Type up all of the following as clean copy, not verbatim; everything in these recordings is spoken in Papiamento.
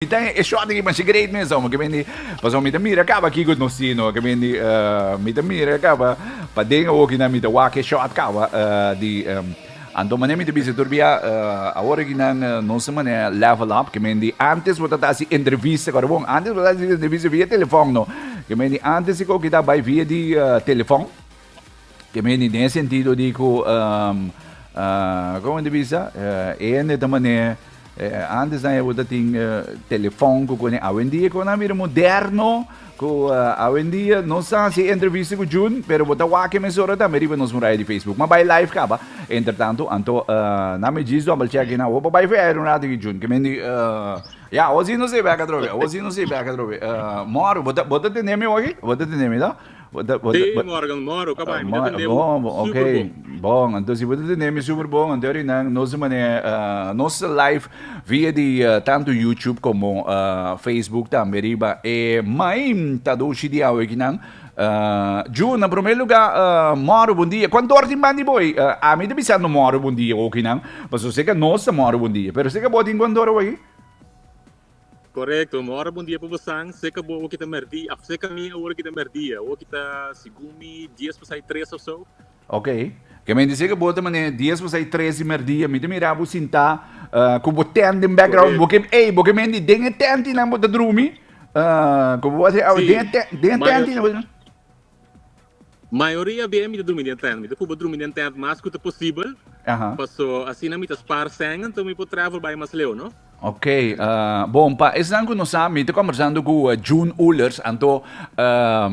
Mi ta e shot aki masha great mes amo ke mendi pasobra mi ta mira kaba kiko nos tin no ke mendi mi ta mira kaba paden awoki nan mi ta wak e shot kaba di anto manera mi ta bisa tur bia awor aki nan nos ta manera level up ke mendi antes bo ta ta hasi entrevista kòrda bon antes bo ta hasi entrevista via telefòn no ke mendi antes e koki ta bai via di telefòn ke mendi den e sentido di ku komo mi ta bisa e hende ta manera Antes nan bo ta tin telefon ku kone awendia ku nan bira moderno ku awendia no sa si entrevista ku June pero bo ta wak e mesora tambe riba nos muraya di Facebook ma bai live kaba entretanto anto nan mi djis double check nan bo bai for air un rato ki June ke men di ya awo si no si bek atrobe awo si no si bek atrobe moro bo ta bo ta tende mi awo aki bo ta tende mi to Bo ta, bo ta, Sí, bo, Morgan, moro, ka bai, mi ta Mo- tende bo bon, bon, super ok. bon. Bon, anto si bo ta tende mi super bon, anto rinan nos mane uh, nos live via di uh, tanto YouTube como uh, Facebook tambe riba e mainta dushi di awe kinan. June, na primer lugar, moro bon dia. Cuanto ora tin bandi boy? Ami ta bisando moro bon dia okinan, pasobra seka nos ta moro bon dia, pero seka bo tin cuanto ora awaki? Korekto, mi ora bon dia pa bosan, seka bo awor ki ta merdia, of seka mi awor ki ta merdia, awor ki ta segun mi dies pasai tres of so. Ok, ke men di seka bo ta mane dies pasai tres di merdia, mi ta mira bo sinta ku bo tent den background, bo ke, ey, bo ke men di den e tentinan bo ta drumi, ku bo a Sí, den e tent, den e tentinan bo ta. Mayoria bia mi ta drumi den tent, mi ta purba drumi den tent mas ku ta posibel, paso asina mi ta spar sèn anto mi por travel bai mas leu, no? Ok, bon pa esnan ku no sa mi ta kombersando ku June Oelers, anto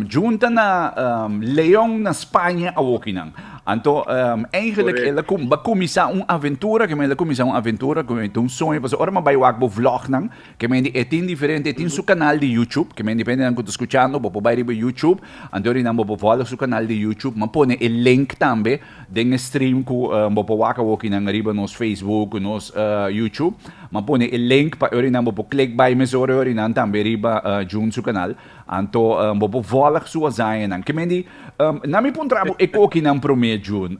June ta na Leon na Spaña awokinan, anto eigenlijk el a ba kuminsá un aventura, ke men el a kuminsá un aventura ku ta un soño, pasobra ora mi a bai wak bo vlognan, Ke men di e tin diferente, e tin su kanal di YouTube, ke men depende nan ku ta skuchando, bo por bai riba YouTube, anto ori nan bo por follow su kanal di YouTube, m'a pone e link tambe den e stream ku bo por wak awoki nan riba nos Facebook, nos YouTube, m'a pone e link pa ori nan bo por klik bai mesora ori nan tambe riba June su kanal, anto bo por volg su hazañanan. Ke men di, nan mi puntra bo e kokinan prome June,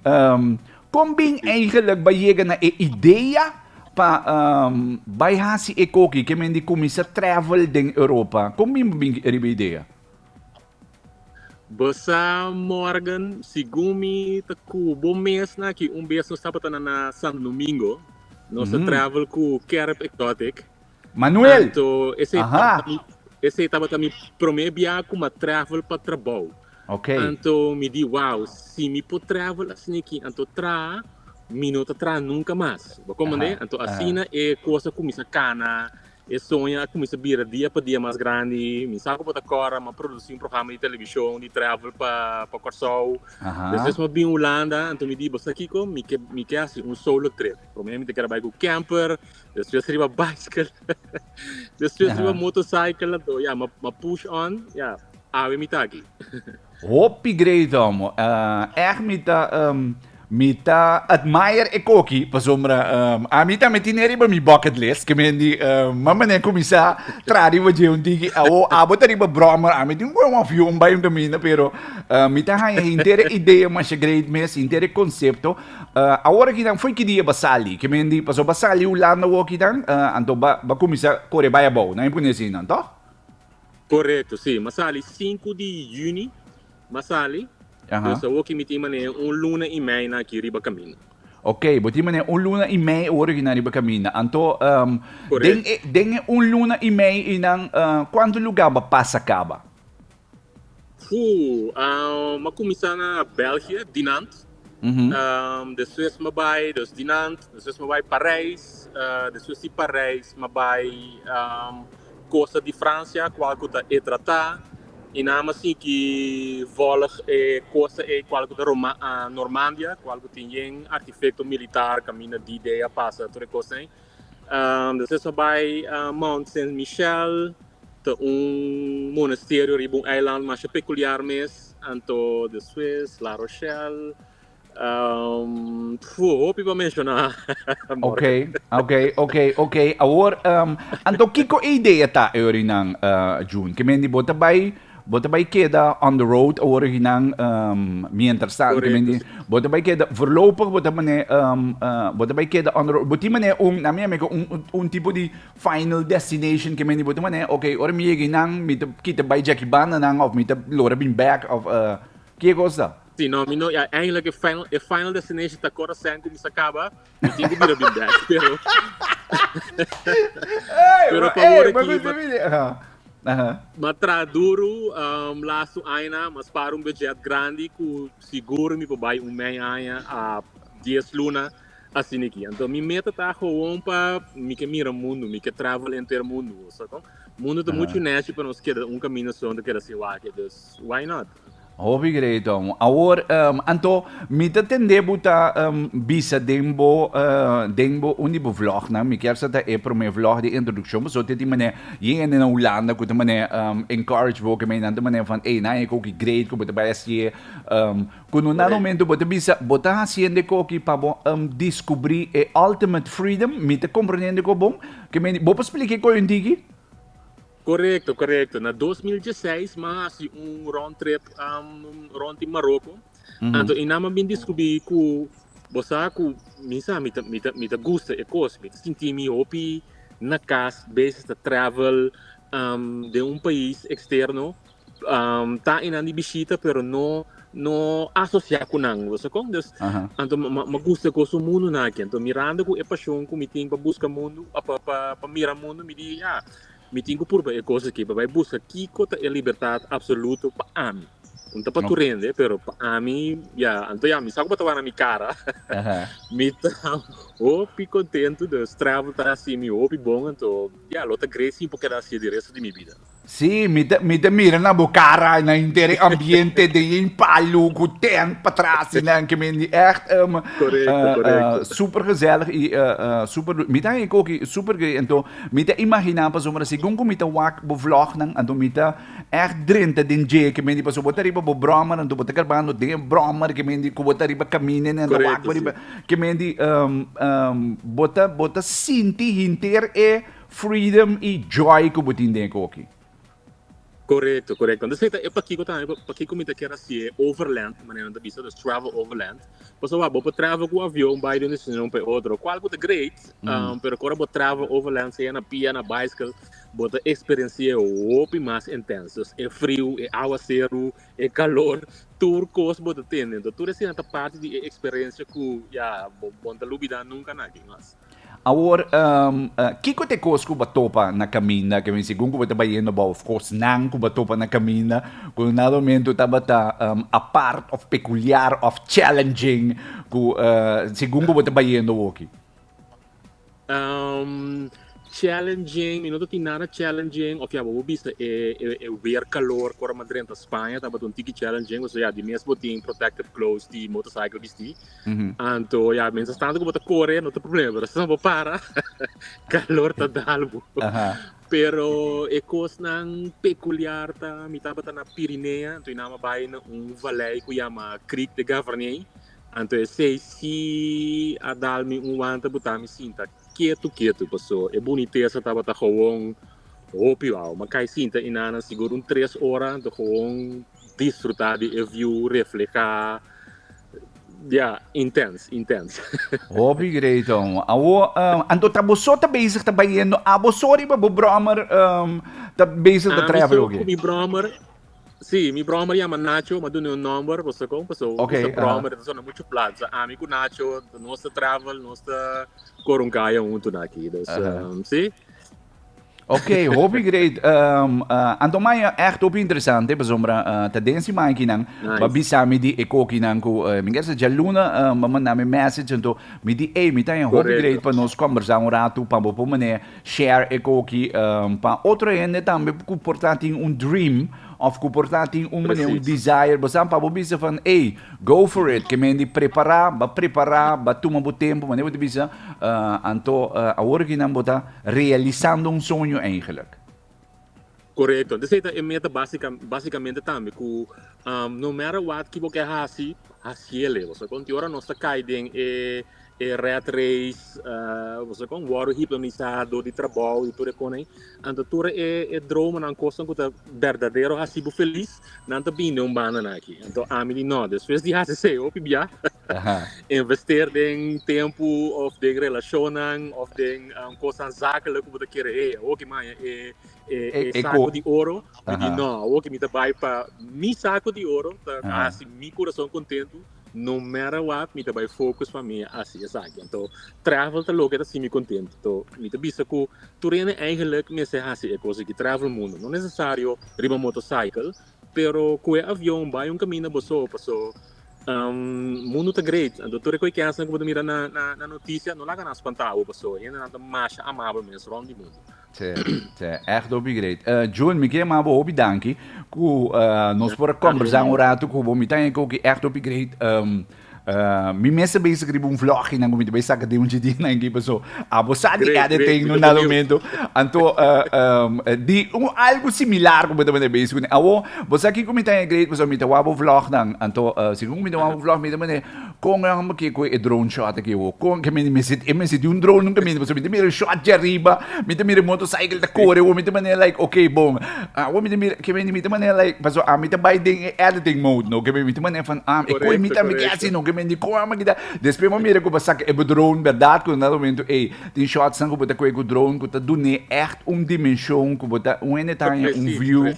Kon bin eigenlijk bai yega na e idea pa bai hasi e koki ke men di kuminsá travel den Europa? Kon bin bo bin riba e idea? Bo sa Morgan, segun mi ta ku bo mes na aki un bes nos tabata na na Santo Domingo, nos a travel ku Carib Exotic. Manuel! Anto esei tabata mi esei tabata mi promé bia ku m'a travel pa trabou. Anto mi di, wow, si mi por travel asina aki anto traha, mi no ta traha nunka mas. Bo komprende? Anto asina e kos a kuminsá kana, e soño a kuminsá bira dia pa dia mas grandi. Mi sa ku bo ta kòrda, mi a produsí un programa di televishon di travel pa pa Kòrsou. Despues mi a bin Hulanda, anto mi di, bo sa kiko? Mi ke mi ke hasi un solo trip. Promé mi ta kere bai ku camper, despues riba bicycle, despues riba motorcycle. Anto ya, mi a push on, ya. Awe mi ta aki. Hopi great homo. Echt mi ta mi ta admire e koki pasobra ami tambe tin e riba mi bucket list ke men di mama nen kuminsá traha riba dje un tiki awo abo ta riba brommer ami tin un avion bai un kaminda pero mi ta haña henter e idea masha great mes henter e konsepto awor akinan fo'i ki dia ba sali ke men di pasobra ba sali Hulanda awor akinan anto ba ba kuminsá kore bai abou nan e pone asina toh? Korekto, si. M'a sali sinku di yüni, m'a sali. Dus awor ki mi tin manera un luna i mei na aki riba kaminda. Ok, bo tin manera un luna i mei awor aki na riba kaminda. Anto, den e, den e un luna i mei einan, kuantu lugá bo a pasa kaba? Fu, m'a kuminsá na België, Dinant. Despues m'a bai, dus Dinant, despues m'a bai Parijs, despues di Parijs m'a bai Costa di Francia, cual cu ta Etretat, y nan a sigui volg e costa ey cual cu ta Normandia, cual cu tin yen artifecto militar caminda D-Day a pasa tur e cosnan ey. Despues a bay Mount Saint Michel, ta un monasterio riba un eiland masha peculiar mes, anto despues La Rochelle. Pfu, hopi pa menshoná. Ok, ok, ok, ok. Awor, um, anto kiko e idea ta, Eurinan, uh, June? Ke men di bo ta bai, Bo ta bai keda on the road awor akinan um, mientras tanto. Correcto. Bo ta bai keda voorlopig bo ta mane um, bo ta bai keda on the road. Bo tin mane un, na mi amigo, un tipo di final destination ke meni bo ta mane, okay, ora mi yega einan, mi ta kita bai djaki banda nan of mi ta lora bin back of ke kos ta? Si, no, mi no, ja, eigenlijk e final destination ta kora sen ku mi sa kaba, mi tin ku bira bin back, pero Hey, pero pa hey, awor maar aki, goed, m'a traha duru lastu aña, m'a spara un budget grandi ku sigur mi por bai un mei aña a 10 luna asina aki. Anto mi meta ta gewoon pa mi ke mira mundu, mi ke travel henter mundu. So, kon? Mundu ta muchu nechi pa nos keda un kaminda so, keda sin wak, dus why not? Hopi great, om. Awor, anto, mi ta tende bo ta bisa den bo un di bo vlog nan, mi kier sa ta e prome vlog di introduccion, pasobra te tin mane yende na Hulanda ku ta mane encourage bo, ke nan ta mane van, ey, nan e koki great ku bo ta bai hacié, ku no na momento bo ta bisa, bo ta haciendo e koki pa bo descubri e ultimate freedom, mi ta comprendendo ko bon? Ke men, bo por splika e koyo un tiki? Korekto. Na 2016 m'a hasi un round trip rond di Maroko. Anto einan m'a bin diskubrí ku bo sa ku mi sa mi ta gusta e kos. Mi ta sinti mi hopi na kas bezig ta travel den un pais eksterno. Ta einan di bishita, pero no asosiá ku nan. Bo sa kon? Dus anto m'a gusta kos su mundu na aki. Anto mirando ku e pashon ku mi tin pa buska mundu, pa mira mundu, mi di ya, mi tin ku purba e kos aki pa bai buska kiko ta e libertat absoluto pa ami. No ta pa tur hende, pero pa ami, ya, anto ya, mi sa ku bo ta wak na mi kara. Mi ta hopi kontentu, dus travel ta hasi mi hopi bon, anto ya, lo ta great si mi por keda hasié di resto di mi bida. Sí, mi ta mira na bo cara, na inter ambiente den een palu ku tent patras en dan ke men di echt super gezellig i super mi ta ook super anto mi ta imagina pasobra segun ku mi ta wak bo vlognan, anto mi ta echt drenta den dje ke men di pasobra bo ta riba bo brommer, anto bo ta grabando den e brommer ke men di ku bo ta riba kaminda en anto wak bo riba ke men di bo ta sinti hinter e freedom i joy ku bo tin den e koki. Korekto. Entonces e pakiko tambe, pakiko mi ta kier hasié overland, manera nan ta bisa, dus travel overland. Pasobra bo por travel ku avion bai di un destinashon pa e otro, kual ku ta great, pero ora bo travel overland, sea na pia, na bicycle, bo ta eksperensi'é hopi mas intens. Dus e friu, e awaseru, e kalor, tur kos bo ta tende. Entonces tur esei ta parti di e eksperensia ku ya bo no ta lubidá nunka na aki mas. Awor, kiko ta e kos ku bo a topa na kaminda? Ke men segun ku bo ta bayendo bo, of kosnan ku bo a topa na kaminda ku na dado momento tabata apart of pekuliar of challenging ku segun ku bo ta bayendo awoki? Challenging, mi no ta tin nada challenging, of ya bo por bisa e weer calor ku ora mi a drenta Spaña tabata un tiki challenging, pasobra ya di mes bo tin protective clothes di motorcycle bisti. Anto ya mientras tanto ku bo ta kore no ta problema, pero si bo para calor ta dal bo. Pero e kosnan peculiar ta mi tabata na Pirinea, anto mi a bai na un vallei ku yama Cric de Gavarnie, anto esei si a dal mi un wanta buta mi sinta ketu ketu paso e bunitesa tabata gewoon hopi wou. Mi a kai sinta einan sigur un 3 ora, anto gewoon disfruta di e view refleha. Ja, intens, intens. Hopi great, om. Awo, anto ta bo so ta bezig ta bayendo, abo so riba bo brommer ta bezig ta Ami travel so oke? ku mi brommer, sí, mi brommer yama Nacho, m'a duna un nomber, paso kon, paso usa brommer ta sona mucho plat. So ami ku Nacho, nos ta travel, nos ta kore un kaya huntu na aki. Dus, sí. Ok, hopi great. Anto maya echt hopi interesante, pasobra ta den siman akinan, ba bisa mi di e kokinan ku mi kier sa djaluna ba manda mi message, anto mi di ey mi ta en hopi great pa nos kombersa un ratu pa bo por mane share e koki pa otro hende tambe ku por ta tin un dream of ku por ta tin un mane un desire, bo sa pa bo bisa van ey, go for it, ke men di prepara, ba prepara, ba tuma bo tempo, mane bo ta bisa, anto awor akinan bo ta realisando un soño eigenlijk. Korekto. Entonces ta e meta básikamente tambe ku no matter what ki bo ke hasi, hasiele. Bo sa kon ora nos ta kai den e e rat race, bo sa kon, wòrdu hipnonisá dor di trabou i tur e kon ei. Anto tur e e dromennan, kosnan ku ta berdadero hasi bo felis, nan ta bini den un bandanan aki. Anto ami di no, despues di hasi esei hopi bia, investeer den tempu òf den relashonnan òf den kosnan zakelijk ku bo ta kere, hey, awor ki maña e e e sako di oro, mi di no, awor ki mi ta bai pa mi sako di oro, ta hasi mi kurason kontentu. No matter what, mi ta bai focus pa mi hasi esaki. Anto, travel ta loke ta hasi mi contento. Anto, mi ta bisa cu tur hende eigenlijk mester hasi e cos aki, travel mundo. No necesario riba motorcycle, pero cu e avion bai un caminda bo so, paso mundo ta great. Anto, tur e coy kensnan cu bo ta mira na na noticia, no laga nan spanta bo, paso hendenan ta masha amabel mes rond di mundo. Sí, sí, echt hopi great. June, mi ke ma bo hopi danki ku nos por a conversa un rato ku bo. Mi ta ku echt hopi great. Mi mes a bezig riba un vlog nan ku mi ta bai saka den un dje nan ki paso abo sa di editing no na momento. Anto di un algo similar ku bo ta manda bezig kuné. Awo, bo sa kiko mi ta great paso mi ta wak bo vlog nan. Anto segun ku mi ta wak bo vlog mi ta manda Kon nan a ke ku e drone shot aki awo? Kon ke mi mester e mester di un drone nunka mi pasobra mi ta mira shot dje ariba, mi ta mira e motorcycle ta kore awo, mi ta manera like okay bon. Awo mi ta mira ke mi ta manera like pasobra ami ta bai den e editing mode no ke mi ta manera van ah e koe mi tambe ke hasi no ke mi di kon ami kita despues mi a mira ku bo saka e drone berdad ku na momento ey tin shotsnan ku bo ta koe ku drone ku ta dun'é ègt un dimension ku bo ta un hende ta haña un view.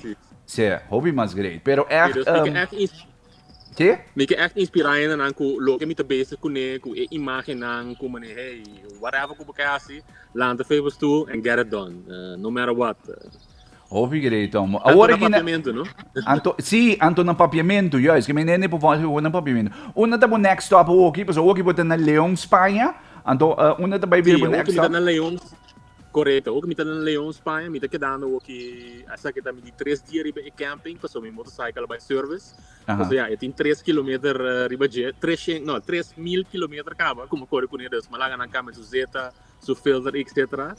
Si, hopi mas great pero ègt. Ke? Mi ke ègt inspirá hendenan ku loke mi ta bezig kuné, ku e imágennan, ku manera, hey, whatever ku bo ke hasi, lanta fe bo stoel and get it done, no matter what. Hopi great, Tom. Anto Awor na aki na papiamentu, no? Anto, sí, anto na papiamentu, juist. Ke mi nende por volg gewoon na papiamentu. Unda ta bo next stop awoki? Pasobra awoki bo ta na León, Spaña. Anto, unda ta bai bira Sí, bo awoki next mi ta stop? na León, Korekto, awor ku mi ta na Leon, Spaña, mi ta kedando awor ki esaki ta mi di tres dia riba e camping pasobra mi motorcycle a bai service. Pasobra ya, e tin tres kilometer riba dje, tres shen, no, 3000 kilometer kaba ku mi kore kuné, dus mi a laga nan kambia su zeta, su filter, etcetera.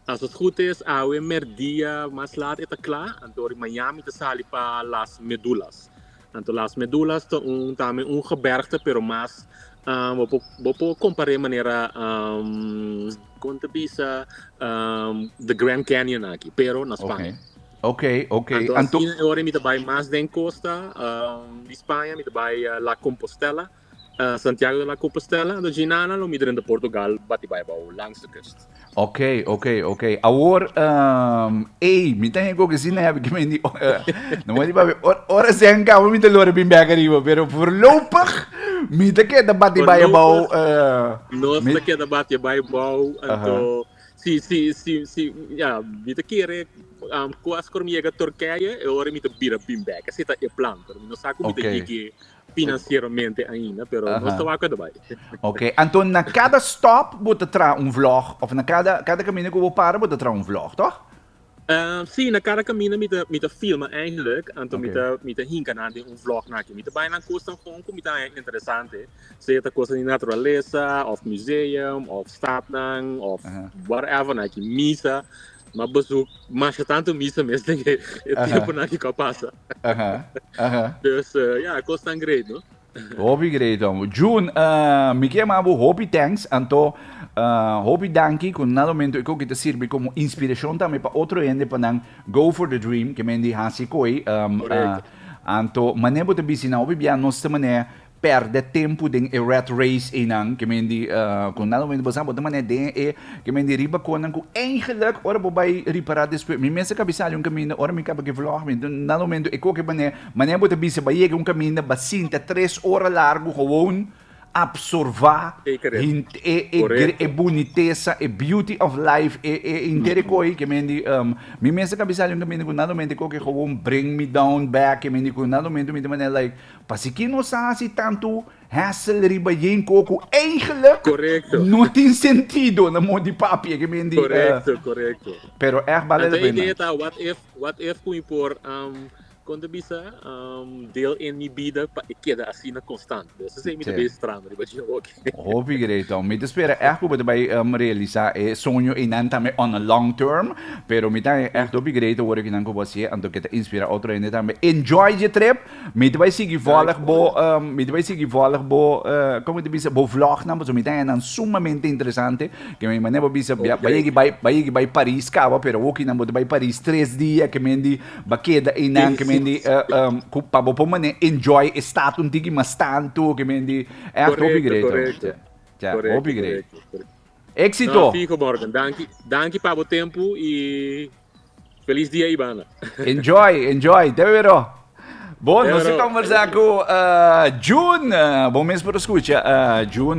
Als het goed is, awe merdia mas laat e ta kla, anto ori mañan mi ta sali pa Las Medulas. Anto Las Medulas ta un tambe un gebergte pero mas um, bo por bo por compar'é manera um, kon ta bisa um, the Grand Canyon aki, pero na Spaña. Ok, ok, ok. Anto asina e ora mi ta bai mas den costa um, di Spaña, mi ta bai uh, La Compostela. Santiago de la Compostela, anto djinana lo mi drenta Portugal bati bai abou langs de kust. Ok, ok, ok. Awor, um, ey, mi ta heko que si na heb ik me di, no moet papi, ora se han cabo mi te lore bin back arriba, pero voorlopig mi te keda bati bai abou. Nos te keda bati bai abou, anto si si si si ja, mi te kere um, kuas kor mi yega Turkije, e ora mi te bira bin back. Ese ta e plan, pero mi no sa ku mi te yege financieramente ainda, pero nos ta wak cu bai. Ok, anto na cada stop bo ta traha un vlog, of na cada, cada caminda cu bo para bo ta traha un vlog, toch? Sí, na cada caminda mi ta, mi ta filma eigenlijk, anto mi ta, mi ta hinca nan den un vlog naki. Mi ta bai nan cosnan gewoon cu mi ta haña interesante, sea ta cosnan di naturalesa, of museum, of stadnan, of whatever naki, misa. Ma bezoek masha tanto misa mes den e temponan ki a pasa. Dus ja, kos tan great, no? Hopi great, homo. June, mi ke yama bo hopi thanks, anto hopi danki ku na momento e koki ta sirbi komo inspirashon tambe pa otro hende pa nan go for the dream, ke men di hasi koi. Anto mane bo ta bisi nan hopi bia nos ta mane Perde tempu den e rat race einan, ke men di ku na momento bo sa bo ta manera den e ke men di riba konan ku eigenlijk ora bo bai ripará despues mi mes a kabi sali un kaminda ora mi kaba ke vlog mi na momento e koke manera manera bo ta bisa bo a yega un kaminda bo a sinta tres ora largu gewoon absorvá hint e e e bunitesa e beauty of life e e henter e koi ke men di mi mes a kabi sali un kaminda ku na momento e koke gewoon bring me down back ke men di ku na momento mi ta manera like Pasiki nos a hasi tantu hassle riba yen koku eigenlijk Correcto. no tin sentido na mon di papia ke men di Correcto, correcto. Pero echt bale Anto la e pena. idea ta what if, what if ku mi por um, Kon ta bisa, deel in mi bida pa e keda asina konstant. Dus esei mi ta bezig trahando riba dje oki. Hopi great. Mi ta spera ègt ku bo ta bai realisá e soño einan tambe on a long term. Pero mi ta ègt hopi great awor kinan ku bo hasié, anto ke ta inspirá otro hende tambe. Enjoy dje trip. Mi ta bai sigui vòlg bo, mi ta bai sigui vòlg bo, kon mi ta bisa, bo vlognan, pasobra mi ta haña nan sumamente interesante. Ke mi manera bo bisa, bai yegi bai, bai yegi bai Paris kaba, pero awor kinan bo ta bai Paris tres dia, ke men di Ba keda einan ke men di ku pa bo por mane enjoy e stad un tiki mas tantu ke men di echt hopi great. Correcto, Ja, hopi great. Éxito. No, fijo Morgan, danki, danki pa bo tempo y feliz dia Ibana. Enjoy, enjoy. Te vero. Bon, nos a conversa cu June. Bon mes por escucha June.